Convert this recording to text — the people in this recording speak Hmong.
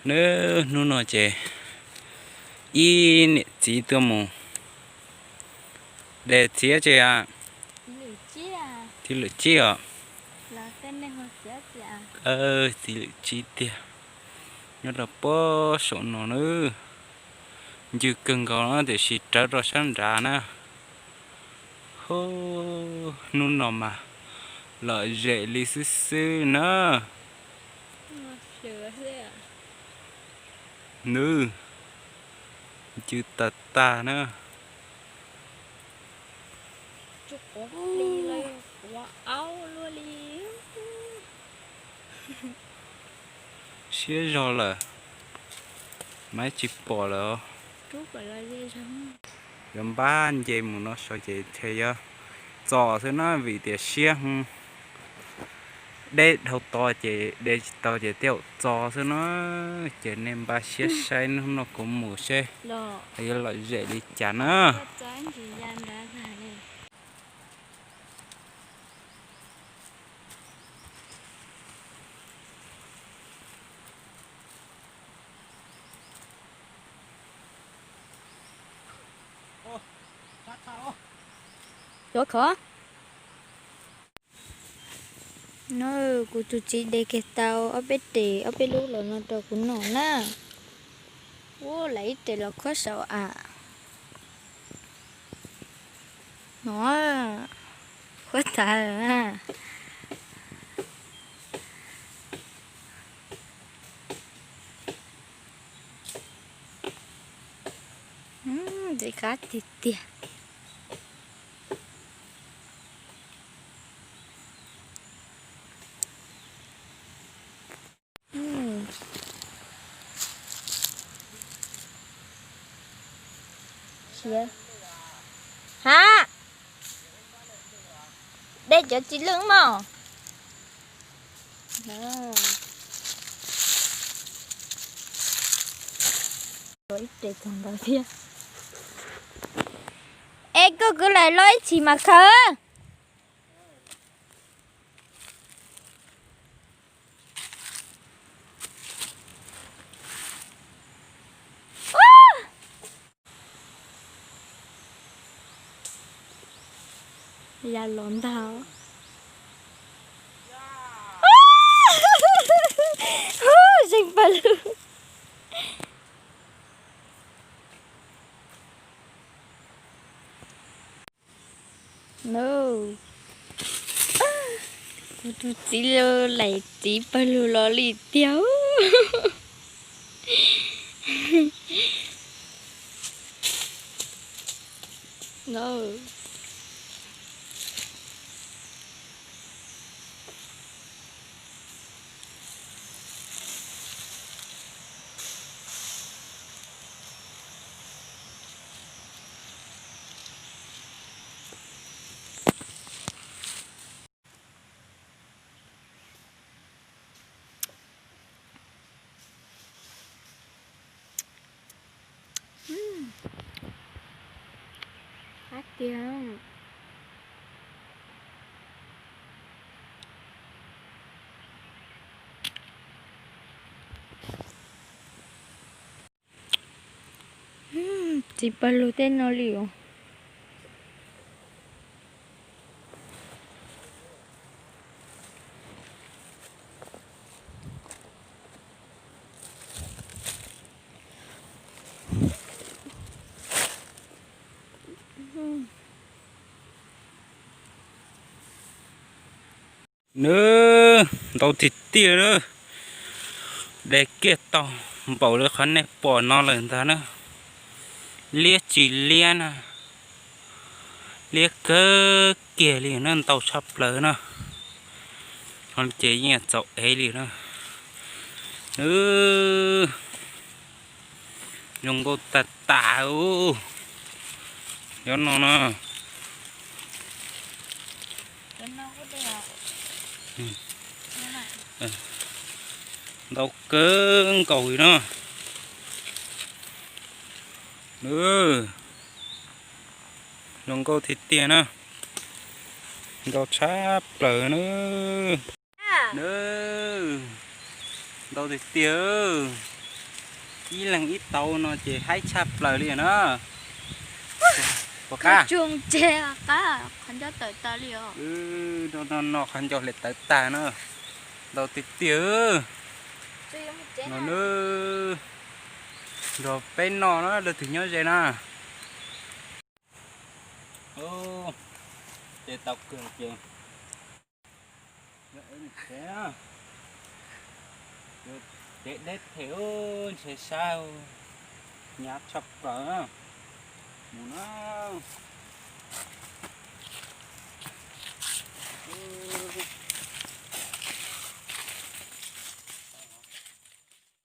Nws hnub no ces ib niam txiv tuaj mus de txiab tsev, txiv lwm tsib os. Txiv lwm tsib tiag, nyob rau puag saum no na. Ncw kawg nkaus no tiam sis rawv rau sab nrad na. Hu, hnub no mas lom zem li xwb xwb na. Nws ncw tag tag na. Siab zog lawm, maiv tsis pom lawm. Yuav npab nce mus no saud ces ntshe yuav txo xwb na vim tias siab, deb dhau to ces de tsis tau ces tej zaum txo xwb na. Ces nej npaj siab saib hnub no kuv mus seb yuav lom zem li cas na. Yuav khov. No kuv tus txiv de kiag tau ob peb tes ob peb lub los no rau kuv noj na. Ua lawm ib tes los khuab saum am. No, khuab tas lawm na. Ntxim qab tiag tiag. Ha, de cov txiv lwj mog. Ib tes txog ntawd thiab. Es koj kwv lawm los ib chim mas khaws. Ya los ntag. Zeeg pawg lug. No, kuv tus txiv lawm, txiv pawg lug los li tiag. No. Qab tiag. Txiv pawg lug tej no li os. Nws ntau tiag tiag na. De kiag tau npaum li qhov nej pom no lawm ntag na. Liab tsis liab na. Liab kawg kiag li na, ntau tshaj plaws na. Ho ces yeej txaus ev li na. Zoo nkauj tag tag. Nyob no na. Ntau kawg nkaus li na. Zoo nkauj tiag tiag na. Ntau tshaj plaws na. Ntau tiag tiag. Ib leeg ib tauv no ces haib tshaj plaws li na. Puas qab? Tsuas tseg qab, qhov ncauj tawm tag li os. No no no, qhov ncauj hle tawv tag na. Ntau tiag tiag. No na, nrog peb noj na, leej twg nyob ze na. Ces tau kawg ces, ces deb deb them, ntshe sab, hnyav tshaj plaws. Mus na.